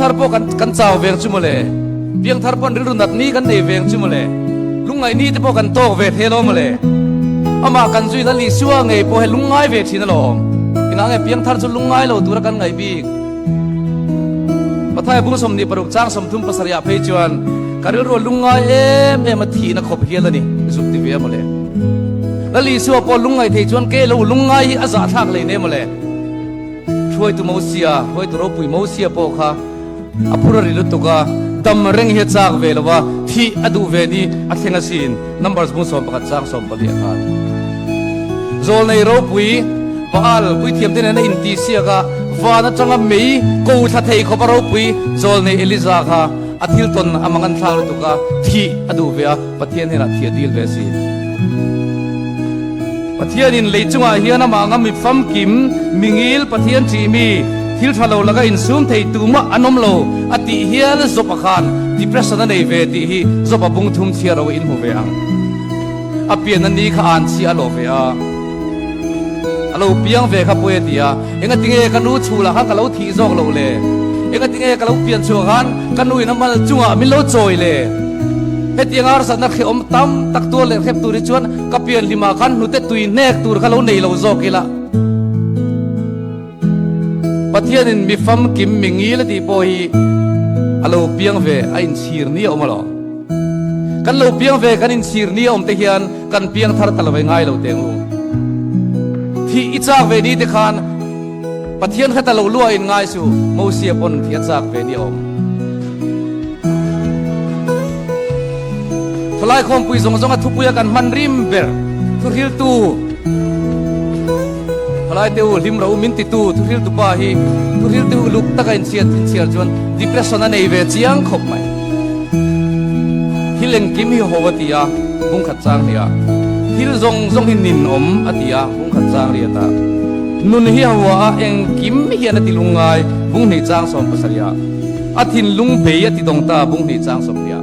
Piangthar pawh kan kan chau veng chu mawle. Piangthar pawn rilru nat ni kan nei veng chu mawle. Lungngaih ni te pawh kan tawk ve thei alawm mawle. Amah kan zui Lal Isua ngei pawh he lungngai ve thin alawm. Engah nge piangthar chu lungngai lo tura kan ngaih bik? Pathaia bung 26 chang 37 ah phei chuan ka rilru a lungngai em em a thihna khawp hial a ni zuk ti ve a mawle. Lal Isua pawh lungngaih thei chuan ke lo lungngai hi a zahthlak lei ne mawle. Hruaitu Mosia, hruaitu ropui Mosia pawh kha a phur a ri lutuk a, dam reng hi a chak ve lo a, thih a duh ve ni a thleng asin, Numbers bung 11 chang 14 ah khan. Zawlnei ropui Baal puithiamte nena intihsiak a, van atanga mei ko thla thei khawp a ropui zawlnei Eliza kha a thil tawn a mang an thlak lutuk a, thih a duh ve a, Pathian hnenah thih a dil ve asin. Pathianin lei chungah hian amah anga mi famkim, mi ngil, Pathian ṭih mi, thil ṭha lo laka insum thei tumah an awm lo a tih hian Job-a khan depression a nei ve tih hi Job-a bung thum chhiar ro in hmu ve ang. A pianna ni kha an chhi a lawh ve a, a lo piang ve kha pawi a ti a, Engatinge ka nu chhulah khan ka lo thih zawk loh le? Engatinge ka lo pian chhuah khan ka nu in a mal chungah min lo chawi le? Hetiang harsatna hrehawm tam tak tuar leh hrep tur hi chuan ka pian hlimah khan hnute tui hnek tur kha lo nei lo zawk ila. Pathianin mi famkim mi ngil a tih pawh hi a lo piang ve a inchhir ni a awm alawm. Kan lo piang ve kan inchhir ni a awm te hian kan piang thar ta lo ve ngai lo teng u. Thih i chak ve ni te khan Pathian kha ta lo lua in ngai su Mosia pawn thih a chak ve ni a awm. Thalai khawmpui zawng zawnga thupuia kan hman rim ber thuhriltu Thalai te u hlim ro min titu thuhriltu pa hi thuhriltu uluk taka inchhiat inchhiar chuan depression a nei ve chiang khawp mai. Thil engkim hi ho a ti a, bungkhat chang nia. Thil zawng zawng hi nin awm a ti a, bungkhat chang riat a. Nun hi a hua a, engkim hian a ti lungngai, bunghnih chang 70 ah. A thinlung bei a ti dawng ta, bunghnih chang 20 ah.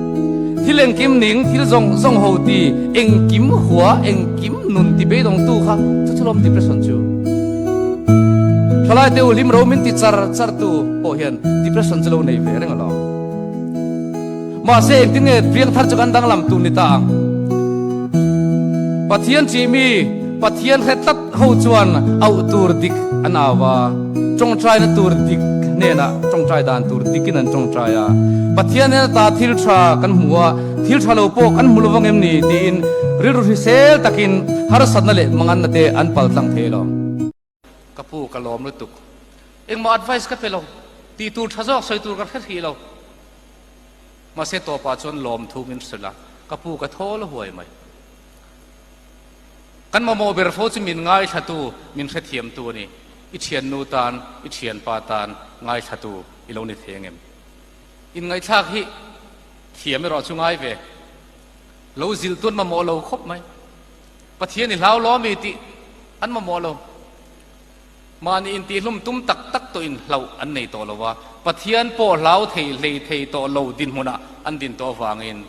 Thil engkim ning, thil zawng zawng ho ti, engkim hua, engkim nun ti beidawng tu kha chu chu lawm depression chu. Thalai te u hlim ro min ti char char tu pawh hian depression chu lo nei ve reng alawm. Mahse engtin nge piang thar chu kan danglam tur ni ta ang? Pathian chi mi, Pathian hre tlat ho chuan auh tur dik an au a, tawngtaina tur dik hnenah tawngtai dan tur dikin an tawngtai a. Pathian hnena ta thil tha kan hmu a, thil tha lo pawh kan hmu lovang em ni tiin rilru hrisel takin harsatna leh manganna te an paltlang thei lo. Ka pu ka lawm lutuk. Engmah advice ka pe lo. Tih tur tha zawk sawi tur ka hre hrih lo. Mahse tawpah chuan lawm thu min hrilh a, ka pu ka thawl huai mai. Kan mamawh ber fo chu min ngaithlatu, min hrethiamtu a ni. I thiannu tan, i thianpa tan ngaithlatu i lo ni thei angem? Inngaihthlak hi thiam erawh chu ngai ve. Lo zilh tuan mamawh lo khawp mai. Pathian i hlau lo ami tih an mamawh lo. Mahni intihlum tum tak tak tawhin hlauh an nei tawh lo a, Pathian pawh hlau thei hlei thei tawh lo dinhmunah an din tawh avangin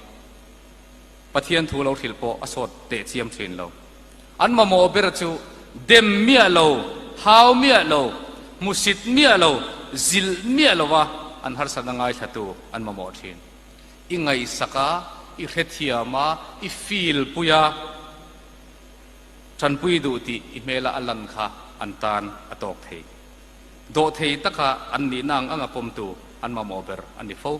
Pathian thu lo hrilh pawh a sawt teh chiam thin lo. An mamawh ber chu dem miah lo, hau miah lo, hmusit miah lo, zilh miah lova an harsatna ngaithlatu an mamawh thin. I ngaihsak a, i hrethiam a, i feel pui a, tanpui duh tih i hmela a lan kha an tan a tawk thei. Dawhthei taka an nihna ang anga pawmtu an mamawh ber a ni fo.